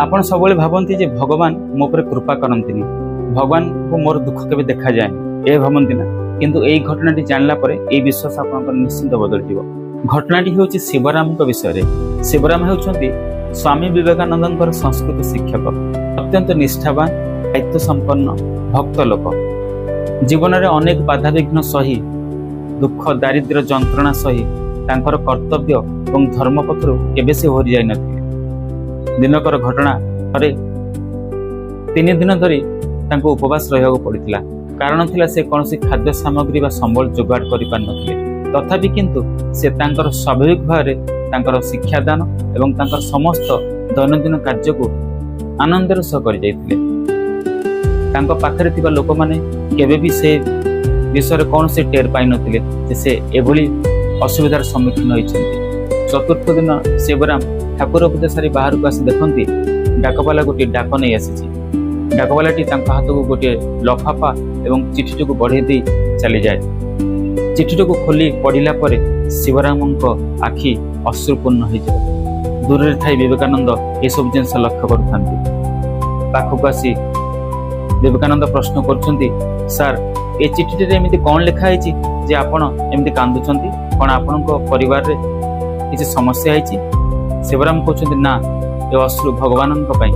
ଆପଣ ସବୁବେଳେ ଭାବନ୍ତି ଯେ ଭଗବାନ ମୋ ଉପରେ କୃପା କରନ୍ତିନି, ଭଗବାନଙ୍କୁ ମୋର ଦୁଃଖ କେବେ ଦେଖାଯାଏନି, ଏ ଭାବନ୍ତି ନା? କିନ୍ତୁ ଏଇ ଘଟଣାଟି ଜାଣିଲା ପରେ ଏଇ ବିଶ୍ୱାସ ଆପଣଙ୍କର ନିଶ୍ଚିନ୍ତ ବଦଳିଯିବ। ଘଟଣାଟି ହେଉଛି ଶିବରାମଙ୍କ ବିଷୟରେ। ଶିବରାମ ହେଉଛନ୍ତି ସ୍ୱାମୀ ବିବେକାନନ୍ଦଙ୍କର ସଂସ୍କୃତ ଶିକ୍ଷକ। ଅତ୍ୟନ୍ତ ନିଷ୍ଠାବାନ, ଦାୟିତ୍ୱ ସମ୍ପନ୍ନ, ଭକ୍ତ ଲୋକ। ଜୀବନରେ ଅନେକ ବାଧାବିଘ୍ନ ସହି, ଦୁଃଖ ଦାରିଦ୍ର୍ୟ ଯନ୍ତ୍ରଣା ସହି ତାଙ୍କର କର୍ତ୍ତବ୍ୟ ଏବଂ ଧର୍ମପଥରୁ କେବେ ସେ ଓହରି ଯାଇନଥିଲେ। ଦିନକର ଘଟଣା, ଥରେ 3 ଦିନ ଧରି ତାଙ୍କୁ ଉପବାସ ରହିବାକୁ ପଡ଼ିଥିଲା। କାରଣ ଥିଲା, ସେ କୌଣସି ଖାଦ୍ୟ ସାମଗ୍ରୀ ବା ସମ୍ବଳ ଯୋଗାଡ଼ କରିପାରିନଥିଲେ। ତଥାପି କିନ୍ତୁ ସେ ତାଙ୍କର ସ୍ୱାଭାବିକ ଭାବରେ ତାଙ୍କର ଶିକ୍ଷାଦାନ ଏବଂ ତାଙ୍କର ସମସ୍ତ ଦୈନନ୍ଦିନ କାର୍ଯ୍ୟକୁ ଆନନ୍ଦର ସହ କରିଯାଇଥିଲେ। ତାଙ୍କ ପାଖରେ ଥିବା ଲୋକମାନେ କେବେ ବି ସେ ବିଷୟରେ କୌଣସି ଟେର ପାଇନଥିଲେ ଯେ ସେ ଏଭଳି ଅସୁବିଧାର ସମ୍ମୁଖୀନ ହୋଇଛନ୍ତି। ଚତୁର୍ଥ ଦିନ ଶିବରାମ ଠାକୁର ପୂଜା ସାରି ବାହାରକୁ ଆସି ଦେଖନ୍ତି, ଡାକବାଲା ଗୋଟିଏ ଡାକ ନେଇ ଆସିଛି। ଡାକବାଲାଟି ତାଙ୍କ ହାତକୁ ଗୋଟିଏ ଲଫାଫା ଏବଂ ଚିଠିଟିକୁ ବଢ଼େଇ ଦେଇ ଚାଲିଯାଏ। ଚିଠିଟିକୁ ଖୋଲି ପଢ଼ିଲା ପରେ ଶିବରାମଙ୍କ ଆଖି ଅଶ୍ରୁପୂର୍ଣ୍ଣ ହୋଇଯାଏ। ଦୂରରେ ଥାଇ ବିବେକାନନ୍ଦ ଏସବୁ ଜିନିଷ ଲକ୍ଷ୍ୟ କରୁଥାନ୍ତି। ପାଖକୁ ଆସି ବିବେକାନନ୍ଦ ପ୍ରଶ୍ନ କରୁଛନ୍ତି, "ସାର୍, ଏ ଚିଠିଟିରେ ଏମିତି କ'ଣ ଲେଖା ହେଇଛି ଯେ ଆପଣ ଏମିତି କାନ୍ଦୁଛନ୍ତି? କ'ଣ ଆପଣଙ୍କ ପରିବାରରେ କିଛି ସମସ୍ୟା ହେଇଛି?" ଶିବରାମ କହୁଛନ୍ତି, "ନା, ଏ ଅଶ୍ରୁ ଭଗବାନଙ୍କ ପାଇଁ।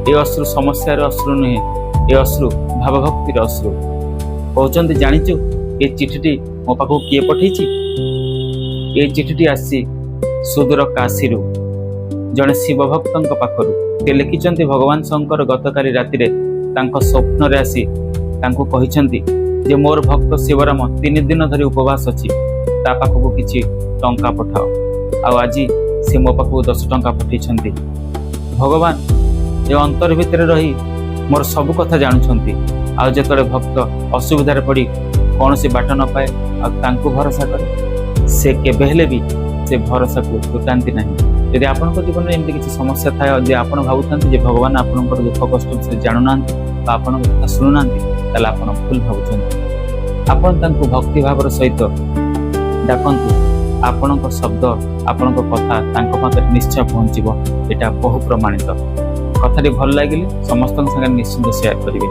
ଏ ଅଶ୍ରୁ ସମସ୍ୟାର ଅଶ୍ରୁ ନୁହେଁ, ଏ ଅଶ୍ରୁ ଭାବଭକ୍ତିର ଅଶ୍ରୁ।" କହୁଛନ୍ତି, "ଜାଣିଛୁ ଏ ଚିଠିଟି ମୋ ପାଖକୁ କିଏ ପଠେଇଛି? ଏ ଚିଠିଟି ଆସିଛି ସୁଦୂର କାଶୀରୁ, ଜଣେ ଶିବ ଭକ୍ତଙ୍କ ପାଖରୁ। ସେ ଲେଖିଛନ୍ତି, ଭଗବାନ ଶଙ୍କର ଗତକାଲି ରାତିରେ ତାଙ୍କ ସ୍ୱପ୍ନରେ ଆସି ତାଙ୍କୁ କହିଛନ୍ତି ଯେ ମୋର ଭକ୍ତ ଶିବରାମ 3 ଦିନ ଧରି ଉପବାସ ଅଛି, ତା ପାଖକୁ କିଛି ଟଙ୍କା ପଠାଅ। ଆଉ ଆଜି ସେ ମୋ ପାଖକୁ 10 ଟଙ୍କା ପଠେଇଛନ୍ତି। ଭଗବାନ ଏ ଅନ୍ତର ଭିତରେ ରହି ମୋର ସବୁ କଥା ଜାଣୁଛନ୍ତି। ଆଉ ଯେତେବେଳେ ଭକ୍ତ ଅସୁବିଧାରେ ପଡ଼ି କୌଣସି ବାଟ ନ ପାଏ ଆଉ ତାଙ୍କୁ ଭରସା କରେ, ସେ କେବେ ହେଲେ ବି ସେ ଭରସାକୁ ତୁଟାନ୍ତି ନାହିଁ।" ଯଦି ଆପଣଙ୍କ ଜୀବନରେ ଏମିତି କିଛି ସମସ୍ୟା ଥାଏ ଯେ ଆପଣ ଭାବୁଥାନ୍ତି ଯେ ଭଗବାନ ଆପଣଙ୍କର ଦୁଃଖ କଷ୍ଟ ବିଷୟରେ ଜାଣୁନାହାନ୍ତି ବା ଆପଣଙ୍କ କଥା ଶୁଣୁନାହାନ୍ତି, ତାହେଲେ ଆପଣ ଭୁଲ ଭାବୁଛନ୍ତି। ଆପଣ ତାଙ୍କୁ ଭକ୍ତି ଭାବର ସହିତ ଡାକନ୍ତୁ। ଆପଣଙ୍କ ଶବ୍ଦ, ଆପଣଙ୍କ କଥା ତାଙ୍କ ପାଖରେ ନିଶ୍ଚୟ ପହଞ୍ଚିବ। ଏଇଟା ବହୁ ପ୍ରମାଣିତ। କଥାଟି ଭଲ ଲାଗିଲେ ସମସ୍ତଙ୍କ ସାଙ୍ଗରେ ନିଶ୍ଚିନ୍ତ ସେୟାର କରିବେ।